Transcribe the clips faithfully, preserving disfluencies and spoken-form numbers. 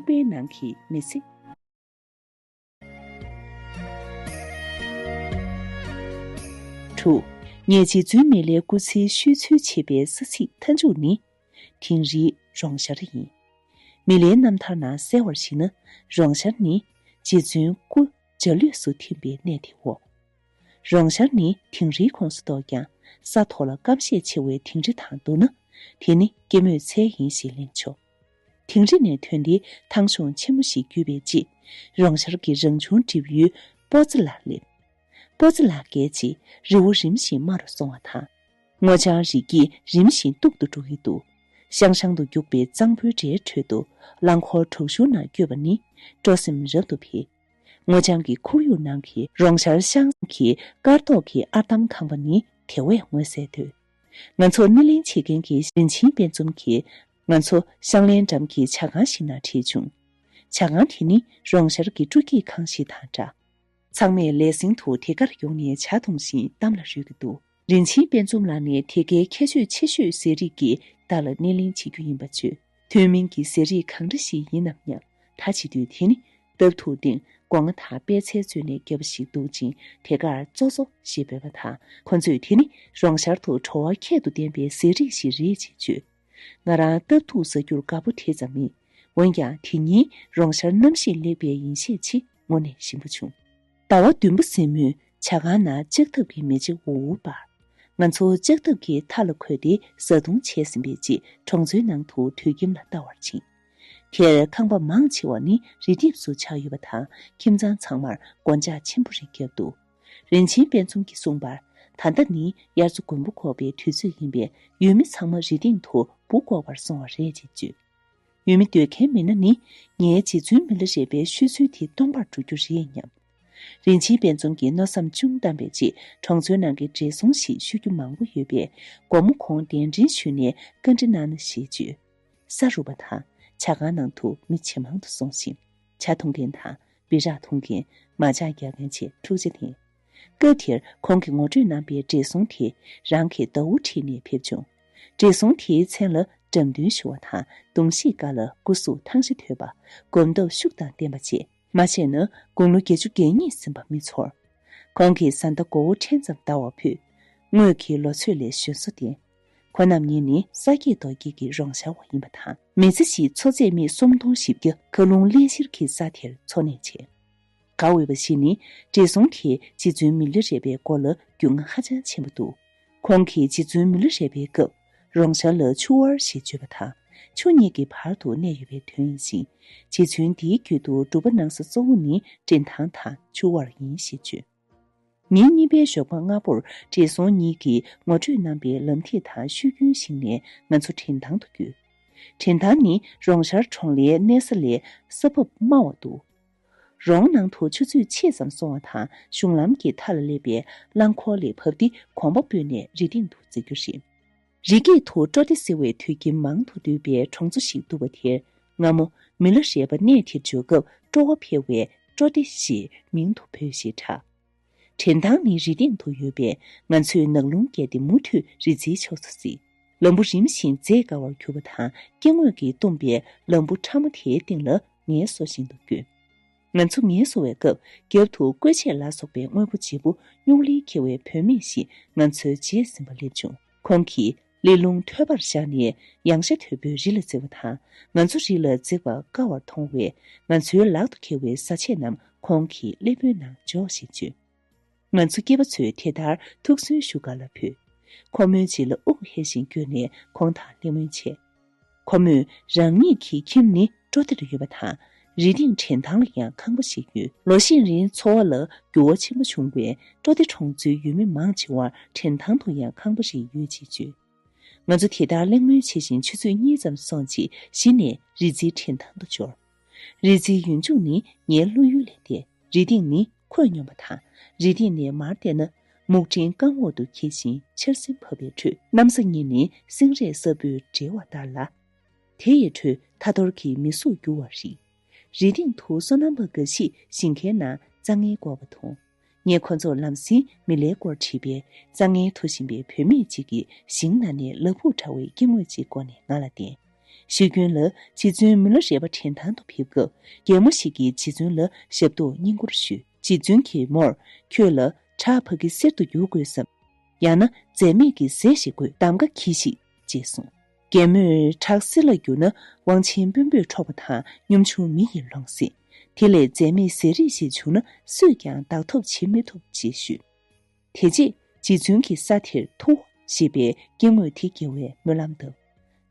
པའི་ནང་གི་མི་ཚེ། དྲུག་ངས་རྗེ་བཙུན་མི་ལའི་སྐུ་ཚེའི་ཤོད་ཚུལ་བྱེད་པའི་ས་ཚིགས་མཐའ་མཇུག་ནི། དིང་རིའི་རོང་ཤར་ཡིན། མི་ལའི་རྣམ་ཐར་ནང་གསལ་བར་གཞིགས་ན། རོང་ཤར་ནི་རྗེ་བཙུན་སྐུ་འཇའ་ལུས་སུ་ཐིམ་པའི་གནས་དེའོ། རོང་ཤར་ནི་དིང་རིའི་ཁོངས་སུ་གཏོགས་ཀྱང་། ས་མཐོ་ལ་སྐམ་ཤས་ཆེ་བའི་དིང་རི་དང་བསྡུར་ན། དེ་ནི་སྐྱེད་མོས་ཚལ་ཡིན་ཞེས་གླེང་ཆོག་དིང་རི་ནས་ཐོན་ཏེ་ཐང་གཞུང་ཆེན་མོ་ཞིག་བརྒྱུད་པའི་རྗེས། རོང་ཤར་གྱི་རང་བྱུང་གྲིབ་ཡུལ་སྤོ་ཙི་ལ་སླེབས། སྤོ་ཙི་ལ་བརྒལ་རྗེས་རི་བོ་རིམ་བཞིན་དམའ་རུ་སོང་བ་དང་། སྔོ་ལྗང་རི་སྐྱེས་རིམ་བཞིན་སྟུག་ཏུ་འགྲོ་གི་འདུག་ཤང་ཤང་དུ་རྒྱུག་པའི་གཙང་པོའི་སྒྲའི་ཁྲོད་དུ་རླངས་འཁོར་དྲུག་ཞུ་ནང་བསྐྱོད་པ་ནི་སྤྲོ་སེམས་རབ་ཏུ་འཕེལ། སྔོ་ལྗང་གི་ཁོར་ཡུག་ནང་གི་རོང་ཤར་ཤང་གི་སྐར་ཐོག་གི་ཨར་འདམ་ཁང་པ་ནི་དེ་བས་མངོན་གསལ་དོད། ང་ཚོར་སྣེ་ལེན་བྱེད་མཁན་གྱི་རིན་ཆེན་དཔལ་འཛོམས་ཀྱིས་ང་ཚོ་ཤང་ལེན་འགྲམ་གྱི་ཇ་ཁང་ཞིག་ནང་ཁྲིད་བྱུང་། ཇ་ཁང་དེ་ནི་རོང་ཤར་གྱི་སྤྲོ་སྐྱིད་ཁང་ཞིག་དང་འདྲ། ཚང་མས་ལས་ཟིན་དུ་དེ་གར་ཡོང་ནས་ཇ་འཐུང་བཞིན་གཏམ་ལ་རོལ་གྱི་འདུག་རིན་ཆེན་དཔལ་འཛོམས་ལགས་ནས་དེ་གའི་ཁྱད་ཆོས་ཆེ་ཤོས་ཟས་རིགས་ཀྱི་བརྡ་ལ་སྣེ་ལེན་བྱེད་རྒྱུ་ཡིན་པ་བརྗོད། ཐུན་མིན་གྱི་ཟས་རིགས་གང་འདྲ་ཞིག་ཡིན་ནམ་སྙམ། ད་བྱེད་དུས་དེ་ནི་སྟབས་ཐུག་སྟེང་སྒོ་ང་དང་པད་ཚལ་བཙོས་ནས་བརྒྱབ་པ་ཞིག་འདུག་ཅིང་། དེ་གར་ཙོ་ཙོ་ཞེས་འབོད་པ་དང་། ཁོ་ཚོས་དེ་ནི་རོང་ཤར་དུ་བྲོ་བ་ཁྱད་དུ་ལྡན་པའི་ཟས་རིགས་ཤིག་རེད་ཅེས་བརྗོད། ང་རང་སྟབས་ཐུག་ཟ་རྒྱུར་དགའ་པོ་དེ་ཙམ་མེད། འོན་ཀྱང་དེ་ཉིད་རོང་ཤར་གནམ་གཤིས་ལེགས་པས་ཡིན་ཤས་ཆེ་དངོས་གནས་ཞིམ་པོ་བྱུང་། ཟླ་བ་བདུན་པ་ཟིན་མོད་ཇ་ཁང་ནང་ལྕགས་ཐབ་ཀྱི་མེ་ལྕེ་འུར་འུར་འབར། ང་ཚོ་ལྕགས་ཐབ་ཀྱི་མཐའ་ལ་འཁོད་དེ་བཟའ་བཏུང་བྱས་ཟིན་པའི་རྗེས་གྲོང་ཚོའི་ནང་དུ་དུད་ཁྱིམ་ལ་ལྟ་བར་ཕྱིན། དེར་ཁང་པ་མང་ཆེ་བ་ནི་རི་ལྡེབས་སུ་ཆགས་ཡོད་པ་དང་། ཁྱིམ་ཚང་ཚང་མར་སྒོ་ལྕགས་ཆེན་པོ་རེ་བརྒྱབ་འདུག་རིན་ཆེན་དཔལ་འཛོམས་ཀྱིས་གསུངས་པར། ད་ལྟ་ནི་དབྱར་རྩྭ་དགུན་འབུ་འགོག་པའི་དུས་ཚོད་ཡིན་པས། ཡུལ་མི་ཚང་མ་རི་སྟེང་དུ་འབུ་འགོག་པར་སོང་བ་རེད་ཅེས་བརྗོད། ཡུལ་མི་སྡོད་མཁན་མི་སྣ་ནི་ངའི་རྗེ་བཙུན་མི་ལ་རས་པའི་ཤོད་ཚུལ་དེ་སྟོང་པར་འགྲོ་རྒྱུ་རེད་སྙམ། རིན་ཆེན་དཔལ་འཛོམས་ཀྱིས་མནོ་བསམ་ཅུང་བཏང་བའི་རྗེས། གྲོང་ཚོའི་ནང་གི་བགྲེས་སོང་ཞིག་ཤོད་རྒྱུ་མང་པོ་ཡོད་པས། དགོང་མོ་ཁོང་གདན་འདྲེན་ཞུས་ནས་བཀའ་འདྲི་གནང་ན་ཞེས་བརྗོད། ས་རུབ་པ་དང་ཇ་ཁང་ནང་དུ་མི་ཇེ་མང་དུ་སོང་ཞིང་། ཇ་འཐུང་མཁན་དང་སྦི་རག་འཐུང་མཁན། མ་ཇ་རྒྱག་མཁན་བཅས་འཁྲུག་ཆ་ལྡན། སྐབས་དེར་ཁོང་གིས་ངོ་སྤྲོད་གནང་པའི་བགྲེས་སོང་དེ་རང་གི་ཟླ་བོ་ཁྲིད་ནས་ཕེབས་བྱུང་། བགྲེས་སོང་དེའི་མཚན་ལ་འགྲམ་སྟོན་ཞུ་བ་དང་། གདུང་ཤེས་དཀར་ལ་སྐུ་གཟུགས་ཐང་ཤེས་དོད་པ། གོམ་སྟབས་ཤུགས་དང་ལྡན་པ་བཅས། མ་བྱས་ན་དགུང་ལོ་བརྒྱད་ཅུ་གྱ་གཉིས་ཟིན་པ་མི་ཚོར། ཁོང་གི་བཟའ་ཟླ་མགོ་བོ་ཕྲན་ཙམ་འདར་བ་ཕུད། དངོས་ཀྱི་ལོ་ཚོད་ལས་གཞོན་བསུ་ལྡན། ཁོ་རྣམ་གཉིས་ནི་ས་སྐྱེས་རྡོ་སྐྱེས་ཀྱི་རོང་ཤར་བ་ཡིན་པ་དང་། མི་ཚེ་གཅིག་འཚོ་ཚད་མི་སུམ་སྟོང་བཞི་བརྒྱ་མཁའ་རླུང་བརླན་གཤེར་གྱི་ས་དེར་འཚོ་གནས་བྱས། དགའ་འོས་པ་ཞིག་ནི། བགྲེས་སོང་དེས་རྗེ་བཙུན་མི་ལ་རས་པའི་སྐོར་ལ་རྒྱུས་མངའ་ཧ་ཅང་ཆེན་པོ་འདུག་ཁོང་གིས་རྗེ་བཙུན་མི་ལ་རས་པའི་སྐབས། རོང་ཤར་ལ་ཆུ་དབར་ཞེས་བརྗོད་པ་དང་། ཆུ་གཉིས་ཀྱི་བར་དུ་གནས་ཡོད་པའི་དོན་ཡིན་ཞིང་། རྗེ་བཙུན་འདིའི་རྒྱུད་དུ་སྒྲུབ་པ་གནང་ས་གཙོ་བོ་ནི་མགྲིན་ཐང་དང་ཆུ་དབར་ཡིན་ཞེས་བརྗོད། ཉིན་གཉིས་པའི་ཞོགས་པ་སྔ་པོར་བགྲེས་སོང་གཉིས་ཀྱིས་ངོ་སྤྲོད་གནང་པའི་ལམ་ཐིག་དང་ཤོད་རྒྱུན་བཞེངས་ནས་ང་ཚོ་མགྲིན་ཐང་དུ་བརྒྱུད། མགྲིན་ཐང་ནི་རོང་ཤར་གྲོང་ལའི་གནས་ས་ལས་ས་བབ་དམའ་བ་འདུག་རོང་ནང་དུ་ཆུ་ཚོད་ཕྱེད་ཙམ་སོང་བ་དང་། གཞུང་ལམ་གྱི་མཐའ་ལ་སླེབས་པའི་རླངས་འཁོར་ལས་བབས་ཏེ་གོམ་པ་སྤོས་ནས་རི་སྟེང་དུ་འཛེག་རྒྱུ་རེད། རི་སྐེད་དུ་སྤྲོ་སྡེ་ཟེར་བའི་དུད་ཁྱིམ་མང་དུ་འདུས་པའི་གྲོང་ཚོ་ཞིག་འདུག་པ་དེར། སྔ་མོ་མི་ལ་རས་པ་གནས་དེར་འབྱོར་སྐབས་སྤྲོ་བ་འཕེལ་བས་སྤྲོ་སྡེ་ཞེས་མིང་དུ་བོས་ཞེས་གྲགས། མགྲིན་ཐང་ནི་རི་སྟེང་དུ་ཡོད་པས། ང་ཚོས་ནགས་ཀླུང་བརྒལ་ཏེ་མུ་མཐུད་རི་རྩེའི་ཕྱོགས་སུ་གཟིགས། ལམ་བུ་རིམ་བཞིན་འཛེག་དཀའ་བར་གྱུར་པ་དང་། སྐྱེ་དངོས་ཀྱིས་བཏུམས་པའི་ལམ་བུ་ཕྲ་མོ་དེའི་སྟེང་ལ་ངལ་གསོ་བཞིན་དུ་བསྐྱོད། ང་ཚོ་ངལ་གསོ་བའི་སྐབས། རྒྱབ་ཏུ་ཀོས་ཆས་ལ་སོགས་པའི་དངོས་པོ་བརྗེ་པོ་རྙོག་གླིང་འཁྱེར་བའི་བུད་མེད་ཞིག་ང་ཚོའི་རྗེས་ཟིན་པ་སླེབས་བྱུང་། ཁོང་གིས་གླེ་ལུང་ཐོད་པར་བཞག་ནས་ཡངས་ཤ་དོད་པོས་རི་ལ་འཛེག་པ་དང་། ང་ཚོ་རི་ལ་འཛེག་པ་དཀའ་བར་མཐོང་བས། ང་ཚོའི་ལག་ཏུ་འཁྱེར་བའི་བཟའ་ཆས་རྣམས་ཁོང་གིས་གླེ་པོའི་ནང་འཇོག་ཞེས་བརྗོད། ང་ཚོ་སྐྱེས་པ་ཚོས་དེ་ལྟར་ཐུགས་སུན་ཞུ་ག་ལ་བུད། ཁོ་མོའི་རྗེས་ལ་དབུགས་ཧལ་བཞིན་བསྐྱོད་ནས་ཁོང་དང་གླེང་མོལ་བྱས། ཁོ་མོས་རང་ཉིད་ཀྱི་ཁྱིམ་ནི་སྤྲོ་སྡེ་ལ་ཡོད་པ་དང་། རི་སྟེང་མགྲིན་ཐང་ལ་ཡང་ཁང་པ་ཞིག་ཡོད། ལོ་ཤས་རིང་འཚོ་བ་ལ་འགྱུར་བ་ཆེན་པོ་བྱུང་བས། སྤྲོ་སྡེ་གྲོང་ཚོའི་ཡུལ་མི་མང་ཆེ་བར་མགྲིན་ཐང་དུ་ཡང་ཁང་པ་ཞིག་ཡོད་ཅེས་བརྗོད། ང་ཚོ་དེ་ལྟར་གླེང་མོལ་བྱེད་བཞིན་ཆུ་ཚོད་གཉིས་ཙམ་སོང་རྗེས་གཞི་ནས་རི་རྩེའི་མགྲིན་ཐང་དུ་འབྱོར། རི་རྩེའི་ཡུལ་ལྗོངས་ནི་ངའི་བློ་ཡུལ་ལས་འདས། རི་སྟེང་ནི་ཁོད་སྙོམས་པ་དང་། རི་སྟེང་ནས་མར་བལྟས་ན་སྨུག་སྤྲིན་རྐང་འོག་ཏུ་འཁྱིལ་ཞིང་ཆར་ཟིམ་བབས་པའི་ཁྲོད། གནམ་ས་གཉིས་ནི་སེང་རས་སྲབ་པོས་འབྲེལ་བ་ལྟར་ལ། དེ་ཡི་ཁྲོད་ཐ་ཐོར་གྱི་མི་གཟུགས་འགྱུར་བ་རིག་རི་སྟེང་དུ་སོ་ནམ་པ་འགའ་ཞིག་ཞིང་ཁའི་ནང་རྩྭ་ངན་བསྐོར་བ་མཐོང་། ངས་ཁོ་ཚོར་ལམ་སེང་མི་ལའི་སྐོར་དྲིས་པས། རྩྭ་ངན་འཐུ་བཞིན་པའི་བུད་མེད་ཅིག་གིས་ཞིང་ནང་ནས་ལ་ཕུག་འདྲ་བའི་སྐྱེ་དངོས་ཅིག་བསྐོར་ནས་ང་ལ་བསྟན། ཤོད་རྒྱུན་ལ་རྗེ་བཙུན་མི་ལ་རས་པ་དྲན་ཐང་དུ་ཕེབས་སྐབས། རྒན་མོ་ཞིག་གིས་རྗེ་བཙུན་ལ་ཞབས་ཏོག་བསྙེན་བཀུར་ཞུས། རྗེ་བཙུན་གྱིས་མོར། ཁྱོད་ལ་བྲག་ཕ་གི་གསེར་དུ་བསྒྱུར་དགོས་སམ། ཡང་ན་འཛད་མེད་ཀྱི་ཟས་ཤིག་དགོས། གདམ་ཀ་གྱིས་ཤིག་ཅེས་གསུངས། རྒན་མོས་བྲག་གསེར་ལ་བསྒྱུར་ན་དབང་ཆེན་དཔོན་པོས་འཕྲོག་པ་དང་གཉོམ་ཆུང་མི་ཡིས་ལོངས་སྲིད། དེ་ལས་འཛད་མེད་ཟས་རིགས་ཤིག་བྱུང་ན་སུས་ཀྱང་བདག་ཐོབ་བྱེད་མི་ཐུབ་ཅེས་ཞུས། དེ་རྗེས་རྗེ་བཙུན་གྱིས་ས་དེར་ཐུའོ་ཞེས་པའི་སྐྱེ་དངོས་དེ་སྐྱེ་བའི་སྨོན་ལམ་བཏབ།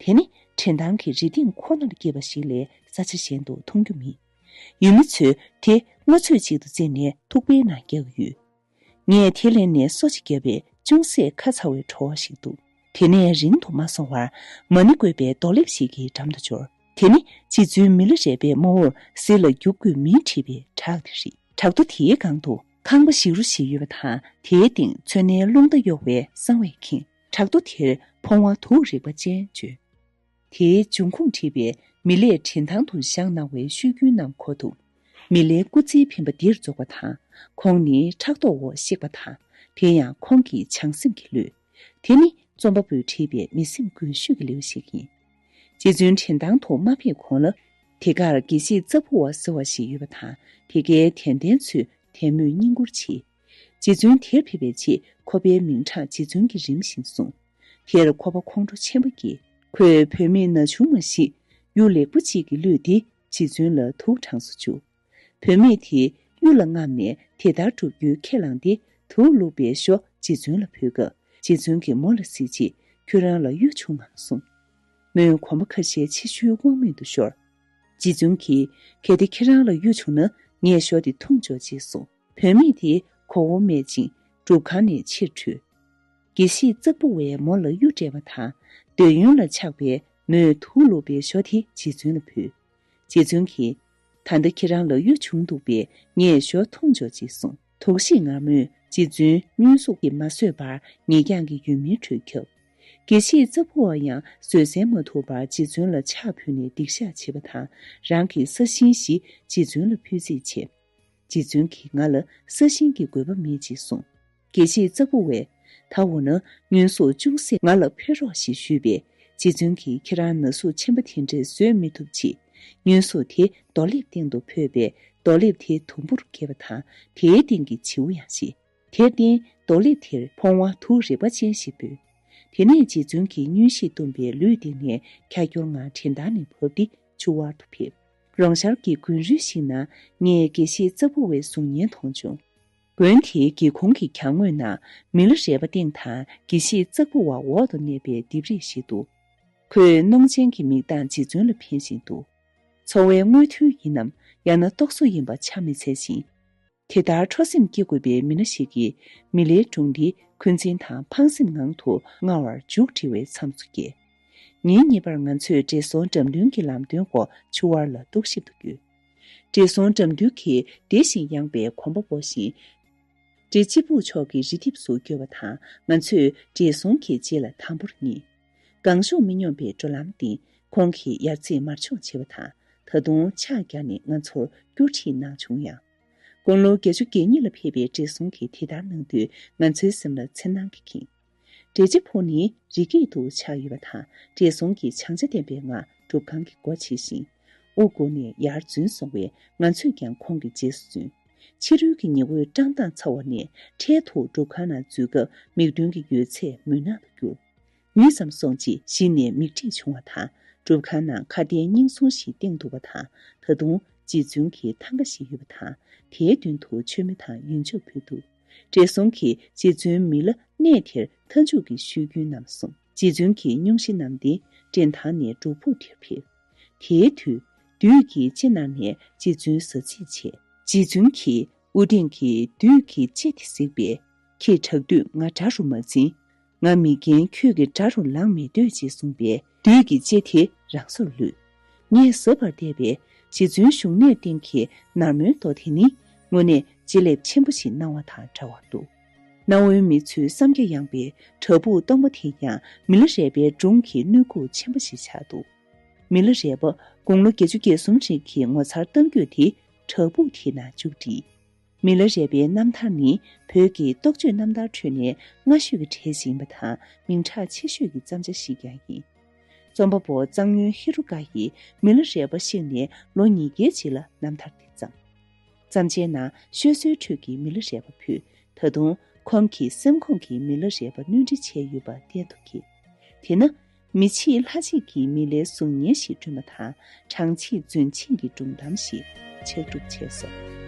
དེ་ནི་དྲན་ཐང་གི་རི་སྟེང་ཁོ་ནར་སྐྱེས་པ་ཞིག་ལས་ས་ཆ་གཞན་དུ་མཐོང་རྒྱུ་མེད། ཡུལ་མི་ཚོས་དེ་སྔོ་ཚོད་ཅིག་ཏུ་བརྩིས་ནས་ཐུག་པའི་ནང་བཀལ་གྱི་ཡོད། ངས་དེ་ལས་ནས་སོ་ཅིག་བརྒྱབ་པས་ཅུང་ཟད་ཁ་ཚ་བའི་བྲོ་བ་ཞིག་འདུག་དེ་ནས་རིང་དུ་མ་སོང་བར་མ་ཎི་བཀོད་པའི་རྡོ་ལེབ་ཞིག་གི་འགྲམ་དུ་འབྱོར། དེ་ནི་རྗེ་བཙུན་མི་ལ་རས་པས་རྨོ་བོར་གཟི་ལ་རྒྱུག་དགོས་མིན་དྲིས་པའི་བྲག་དེ་རེད། བྲག་རྡོ་དེའི་སྒང་དུ་ཁང་པ་བཞི་རུ་ཞིག་ཡོད་པ་དང་། དེའི་སྟེང་མཚོན་ནའི་རླུང་རྟ་གཡོ་བའི་གསང་བས་ཁེངས། བྲག་རྡོ་དེར་ཕོ་བ་དུག་རེག་པ་ཅན་བརྗོད། དེའི་འབྱུང་ཁུངས་དྲིས་པས་མི་ལས་དྲན་ཐང་དུ་བཞེངས་གནང་བའི་ཤོད་རྒྱུན་རྣམས་གོ་ཐུབ། མི་ལའི་སྐུ་ཚེའི་འཕེན་པ་འདིར་རྫོགས་པ་དང་། ཁོང་ནི་ཕྲག་དོག་འོག་གཤེགས་པ་དང་། དེ་ཡང་ཁོང་གི་བྱང་སེམས་ཀྱི་ལུས། དེ་ནི་རྩོམ་པ་པོས་བྲིས་པའི་མི་སེམས་འགུལ་ཤུགས་ཀྱི་ལེའུ་ཞིག་ཡིན། རྗེ་བཙུན་དྲན་ཐང་དུ་མ་ཕེབས་གོང་ལ། དེ་གར་དགེ་བཤེས་ཙ་ཕུ་བ་ཟེར་བ་ཞིག་ཡོད་པ་དང་། དེ་གའི་དད་ལྡན་ཚོས་དད་མོས་བསྙེན་བཀུར་བྱས། རྗེ་བཙུན་དེར་ཕེབས་པའི་རྗེས་ཁོ་པའི་མིང་གྲགས་རྗེ་བཙུན་གྱིས་རིམ་བཞིན་བཟུང་། དེར་ཁོ་པ་ཁོང་ཁྲོ་ཆེན་པོ་སྐྱེས། ཁོས་བུད་མེད་ན་ཆུང་མ་ཞིག་གཡུ་ལེགས་པོ་གཅིག་གིས་བླུས་ཏེ་རྗེ་བཙུན་ལ་དུག་དྲངས་སུ་བཅུག་བུད་མེད་དེས་གཡུ་ལ་རྔམ་ནས་དེ་ལྟར་བསྒྲུབ་རྒྱུའི་ཁས་བླངས་ཏེ། དུག་བླུགས་པའི་ཞོ་རྗེ་བཙུན་ལ་ཕུལ་སྐབས། རྗེ་བཙུན་གྱིས་མོ་ལ་གཟིགས་རྗེས། ཁྱོད་རང་ལ་གཡུ་བྱུང་ངམ་གསུངས། མོས་གོམ་པ་ཁ་ཤས་ཕྱི་ཤུལ་དབང་མེད་དུ་ཤོར། རྗེ་བཙུན་གྱིས། གལ་ཏེ་ཁྱེད་རང་ལ་གཡུ་བྱུང་ན། ངས་ཞོ་དེ་འཐུང་ཆོག་ཅེས་གསུངས། བུད་མེད་དེས་མགོ་བོ་སྨད་ཅིང་སྒྲུབ་ཁང་ནས་ཕྱིར་བྲོས། དགེ་བཤེས་ཙག་པུ་བས་མོ་ལ་གཡུ་སྤྲད་པ་དང་། འདོད་ཡོན་ལ་ཆགས་པས་མོས་དུག་བླུགས་པའི་ཞོ་དེ་རྗེ་བཙུན་ལ་ཕུལ། རྗེ་བཙུན་གྱིས། ད་ལྟ་ཁྱེད་རང་ལ་གཡུ་བྱུང་འདུག་པས་ངས་ཞོ་འཐུང་ཆོག་ཅེས་གསུངས། དུག་ཤེད་མངར་མོས་རྗེ་བཙུན་སྙུན་གསོ་གིས་མ་བཟོད་པར་ཉེས་རྐྱང་གི་ཡོད་མེད་འཕྲོས་ཁྱབ། དགེ་བཤེས་ཙ་ཕུ་བ་ཡང་བཟོད་བསྲན་མ་ཐུབ་པར་རྗེ་བཙུན་ལ་ཕྱག་ཕུལ་ནས་སྡིག་བཤགས་བྱས་པ་དང་། རང་གི་ས་ཞིང་ཞིག་རྗེ་བཙུན་ལ་ཕུལ་རྩིས་བྱས། རྗེ་བཙུན་གྱིས་ང་ལ་ས་ཞིང་གི་དགོས་པ་མེད་ཅེས་གསུངས། དགེ་བཤེས་ཙ་ཕུ་བས། ད་འོ་ན་སྙུན་གསོ་ཅུང་ཟད་ང་ལ་ཕུལ་རོགས་ཞེས་ཞུས་པས། རྗེ་བཙུན་གྱིས་ཁྱེད་རང་ན་ཟུག་ཆེན་པོ་དེ་འདྲ་བཟོད་མི་ཐུབ་ཅེས། སྙུན་གསོ་དེ་རྡོ་ལེབ་སྟེང་དུ་ཕོས་པས་རྡོ་ལེབ་དེ་དུམ་བུར་གྱེས་པ་དང་། དེའི་སྟེང་གི་བྱིའུ་ཡང་ཤི། དེར་བརྟེན་རྡོ་ལེབ་དེར་ཕོ་བ་དུག་རེག་པ་ཅན་ཞེས་འབོད། དེ་ནས་རྗེ་བཙུན་གྱིས་སྙུན་གཞི་བཏུམས་པའི་ལུས་དེ་ནས་ཁྱ་འཁྱོར་ངང་དྲན་ཐང་ནས་བབས་ཏེ་ཆུ་དབར་དུ་ཕེབས། རོང་ཤར་གྱི་དགུན་རུད་ཞིག་ན་ངས་དགེ་བཤེས་ཙག་པུ་བའི་གཟུགས་བརྙན་མཐོང་བྱུང་། དགོན་དེའི་སྒེའུ་ཁུང་གི་གྱང་ངོས་ན་མི་ལ་རས་པ་སྟེང་དང་དགེ་བཤེས་ཙག་པུ་བ་འོག་ཏུ་གནས་པའི་ལྡེབས་རིས་ཤིག་འདུག་ཁོས་གནོང་ཆེན་གྱི་མིག་མདངས་རྗེ་བཙུན་ལ་འཕེན་བཞིན་འདུག་འཚོ་བའི་དངོས་མཐུན་ཡིན་ནམ། ཡང་ན་རྟོག་བཟོ་ཡིན་པ་ཆ་མི་འཚལ་ཞིང་། དེ་ལྟར་ཁྲོ་སེམས་སྐྱེ་དགོས་པའི་མི་སྣ་ཞིག་གིས་མི་ལའི་སྒྲུང་འདི་འཁོན་འཛིན་དང་ཕངས་སེམས་ངང་དུ་སྔ་བར་མཇུག་སྒྲིལ་བའི་མཚམས་སུ་སྐྱེལ། ཉིན་གཉིས་པར་ང་ཚོས་བགྲེས་སོང་འགྲམ་མདུན་གྱི་ལམ་སྟོན་འོག་ཆུ་དབར་ལ་རྟོག་ཞིབ་ཏུ་བརྒྱུད། བགྲེས་སོང་འགྲམ་མདུན་གྱིས་བདེ་ཞིང་ཡངས་པའི་གོམ་པ་སྤོ་བཞིན། བགྲེས་སྤྱི་ཕུག་ཕྱོགས་ཀྱི་རི་ལྡེབས་སུ་བསྐྱོད་པ་དང་། ང་ཚོས་བགྲེས་སོང་གི་རྗེས་ལ་དམ་པོར་ཉན། གང་ཤོག་མི་སྙོམས་པའི་འགྲོ་ལམ་སྟེང་ཁོང་གིས་ཡར་རྩེད་མར་མཆོང་བྱེད་པ་དང་། ད་དུང་ཕྱག་བརྒྱབ་ནས་ང་ཚོར་སྐྱུར་ཁྲིད་གནང་བྱུང་ཡང་། དགུང་ལོ་བརྒྱད་ཅུ་གྱ་གཉིས་ལ་ཕེབས་པའི་བགྲེས་སོང་གིས་དེ་ལྟར་གནང་དུས་ང་ཚོའི་སེམས་ལ་འཚེར་སྣང་གིས་ཁེངས། བགྲེས་སྤྱི་ཕུག་ནི་རི་སྐེད་དུ་ཆགས་ཡོད་པ་དང་། བགྲེས་སོང་གིས་བྱང་ཆ་ལྡན་པའི་ངང་སྒྲུབ་ཁང་གི་སྒོ་ཕྱེ་ཞིང་། དབུ་སྒུར་ནས་ཡར་འཛུལ་སོང་བས་ང་ཚོས་ཀྱང་ཁོང་གི་རྗེས་སུ་འཛུལ། ཕྱི་རོལ་གྱི་ཉི་འོད་བཀྲག་མདངས་ཚ་བ་ནས་འཕྲལ་དུ་སྒྲུབ་ཁང་ནང་འཛུལ་སྐབས་མིག་མདུན་གྱི་ཡོད་ཚད་མུན་ནག་ཏུ་གྱུར། ཉུལ་ཙམ་སོང་རྗེས་གཞི་ནས་མིག་འཕྲུལ་བྱུང་བ་དང་། སྒྲུབ་ཁང་ནང་ཁ་བརྡའི་སྙིང་སྲུང་ཞིག་བཏིང་འདུག་པ་དང་། ད་དུང་རྗེ་བཙུན་གྱི་ཐང་ག་ཞིག་ཡོད་པ་དང་། དེའི་མདུན་དུ་མཆོད་མེ་དང་ཡོན་ཆབ་ཕུལ་འདུག་བགྲེས་སོང་གིས་རྗེ་བཙུན་མི་ལ་གནས་དེར་མཐའ་མཇུག་གི་ཤོད་རྒྱུན་བསྣམས་སོང་། རྗེ་བཙུན་གྱི་སྙུང་གཞི་བསྣམས་ཏེ་བྲན་ཐང་ནས་སྒྲུབ་ཕུག་དེར་ཕེབས། དེའི་དུས་བདུད་ཀྱི་ལྕེ་ནང་ནས་རྗེ་བཙུན་ཟ་ཚིགས་བྱས། རྗེ་བཙུན་གྱིས་དབུ་སྟེང་གི་བདུད་ཀྱི་ལྕེ་དེ་གཟིགས་པས། ཁྱེད་དྲག་དུས་ང་དགྲ་རུ་མ་འཛིན། ང་མི་རྒན་ཁྱོད་ཀྱི་དགྲ་རུ་ལངས་མི་འདོད་ཅེས་གསུངས་པས་བདུད་ཀྱི་ལྕེ་དེ་རང་སོར་ལུས། ངས་གཟབ་པར་བལྟས་པས་རྗེ་བཙུན་བཞུགས་གནས་སྟེང་གི་ནར་མོའི་རྡོ་དེ་ནི་དངོས་གནས་ལྕེ་ལེབ་ཆེན་པོ་ཞིག་སྣང་བ་དང་འདྲ་བར་འདུག་གནའ་བོའི་མི་ཚོའི་བསམ་རྒྱ་ཡངས་པའི་བྲག་ཕུག་སྟོང་པ་དེ་ཡང་མི་ལ་རས་པའི་སྒྲུང་གི་སྣོད་ཁུག་ཆེན་པོ་ཞིག་ཆགས་འདུག་མི་ལ་རས་པ་དགུང་ལོ་བརྒྱད་ཅུ་གྱ་གསུམ་རིང་གི་ངོ་མཚར་གཏམ་རྒྱུད་དེ་བྲག་ཕུག་དེའི་ནང་མཇུག་བསྒྲིལ། མི་ལ་རས་པའི་རྣམ་ཐར་ནི་བོད་ཀྱི་རྟོགས་བརྗོད་རྣམ་ཐར་ཁྲོད་ནས་སྔ་ཤོས་ཀྱི་གྲས་ཤིག་ཡིན་པ་དང་མིང་གྲགས་ཆེ་ཤོས་ཀྱི་བརྩམས་བྱ་ཞིག་ཀྱང་ཡིན། རྩོམ་པ་པོ་གཙང་སྨྱོན་ཧེ་རུ་ཀ་ཡིས་མི་ལ་རས་པ་གཤེགས་ནས་ལོ་ཉིས་བརྒྱའི་རྗེས་ལ་རྣམ་ཐར་འདི་བརྩམས། བརྩམས་ཆའི་ནང་ཤོད་སྲོལ་ཁྲོད་ཀྱི་མི་ལ་རས་པ་ཕུད་ད་དུང་ཁོང་གི་སེམས་ཁོང་གི་མི་ལ་རས་པ་སྣོན་འདྲེན་བྱས་ཡོད་པ་བལྟས་ཐུབ་ཀྱི། དེས་ན། མི་ཕྱེད་ལྷ་ཕྱེད་ཀྱི་མི་ལའི་གཟུགས་བརྙན་ཞིག་བསྐྲུན་པ་དང་གྲངས་ཕྱེད་རྫུན་ཕྱེད་ཀྱི་སྒྲུང་གཏམ་ཞིག་ཕྱག་སྒྲུབ་བྱས་སོ།